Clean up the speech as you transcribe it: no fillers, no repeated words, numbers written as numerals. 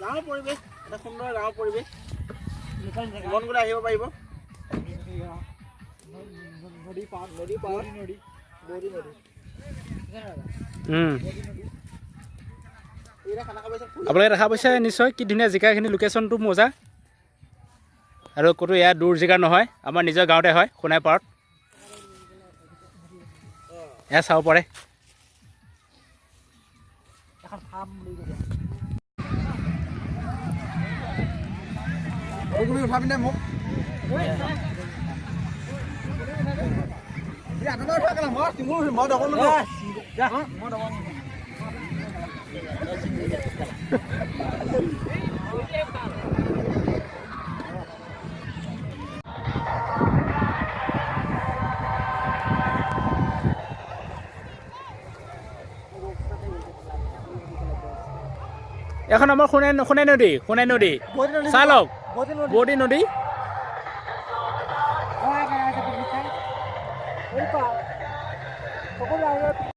গাঁৱৰ পৰিৱেশ, এটা সুন্দৰ গাঁৱৰ পৰিৱেশ। মন গ'লে আহিব পাৰিব। নদী পাৰ। নদী পাৰ। নদী। বৌদি নদী। এইকেইটা খানা খাব আহিছে। আপোনালোকে দেখা পাইছে নিশ্চয়, কি ধুনীয়া জেগাখিনি, লোকেশ্যনটো মজা। আৰু ক'তো এয়া দূৰ জেগা নহয়, আমাৰ নিজৰ গাঁৱতে হয়, সোণাই পাৰত। এয়া চাব পাৰে। এখন ফাৰ্ম বুলি কৈছে। উঠাবি নে মোক? মই দখল। মই দখল। এখন আমাৰ সোণাই নদী, সোণাই নদী চাই লওক। বৌদি নদী। বৌদি নদী। সকলো।